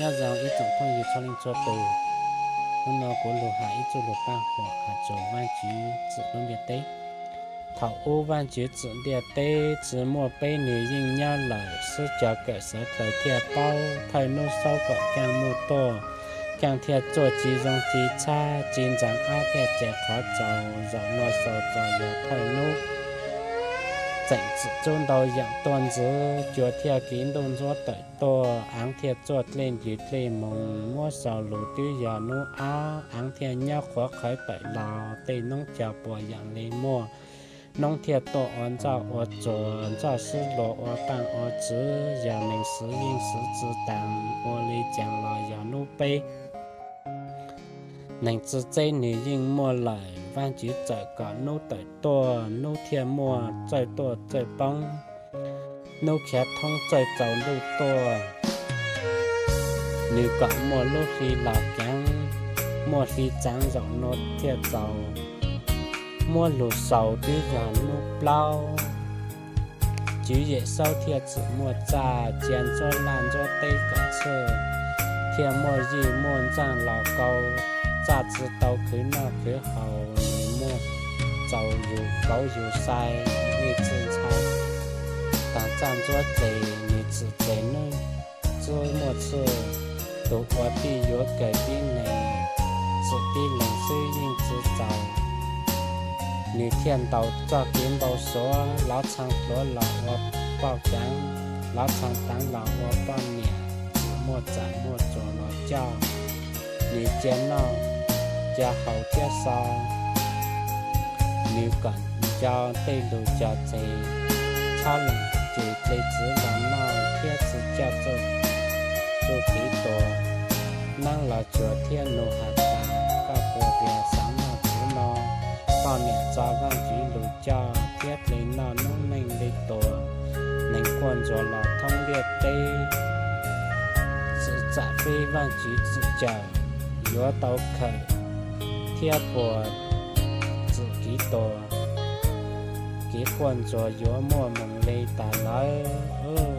Nyob zoo ib tsoom phooj ywg txhua leej txhua tus, hnub no kuv lug has ib txuj lug paaj huam has txug Vaajtswv txwm lub ntiaj teb. Thaum ub Vaajtswv txwm ntiaj teb tsi muaj peb, nwg yeej nyob lawm xwb, cov kawm xaav dlawg thiaj paub. Thawj nub xaub kom kaaj muaj tuaj, kaaj thiaj txuaj tsi zoo tsi txhab, tsi ntxaag ab thiaj tsev qhov txaus. Zaum no xaus txog yog thawj nub, txeem txwm tsub ntau yaam tuaj ntxiv, cua thiaj kev ntuj ntxuab tawm tuaj, aav thiaj txuaj dlej ncws dlej moog. Muab xaus lug twb yog nub ab, aav thiaj nyob qhuav qhawv tawm los, tej noob cog puas yaam le muaj. Noob thiaj tuaj ua ntsoj ua tsuas, ntsoj sib luas ua paaj ua tswv, yog neeg xwv yeej xwv tsi taag. Ua le caag los yog nub peb, neeg tsi txeb nwg yeej muaj lawm. Vaajtswv txawm kom nub tawm tuaj, nub thiaj muaj txawj tuaj txawj poob, nub khiav thoob txawj txaus ntuj tuaj. Nwg kom muaj lub hli los keev, muaj hli txaav zaum no thiaj txaus. Muab lug xaus twb yog nub plaub, Tswv Yexus thiaj txwm muaj txaj, cia ntxuab laj ntxuab teb kom txhwj, thiaj muaj yij muaj ntxaaj los kau, txaj tsi tau khwv noj khwv haus. Nwg muaj txaus yug kauv yug sai, nwg txwm ntxhais taag txaj ntxuab teg, nwg txwm teg nwg txwb muaj txhwj. Tug ua tij yuav kawg tib neeg, txwm tib leeg xwb yeej tsi txaus. Nwg thiaj ntaus txoj kev npau suav, lov txhaa dluav los ua poj keev, lov txhaa taav los ua poj niam, txwm muaj txam muaj txuas los coj. Nwg cia noj cia haus thiab so, nwg kom nco tej lug cog txeg, txhob lees ceg dle txwv los noj, thiab tsi coj txuj kev tuag. Naab los cuag thiab nug has tas, koj puas tias xaav noj txwv no? Poj niam txo Vaajtswv lug coj, thiab dle noj noob neej le tuag. Neeg quaj ntsuag los thoob ntiaj teb, txwm txam feb Vaajtswv txwm cawm, yuav tau khawm thiab puas txwm kev tuag. Kev quaj ntsuag yuav muaj moog le taag lawm.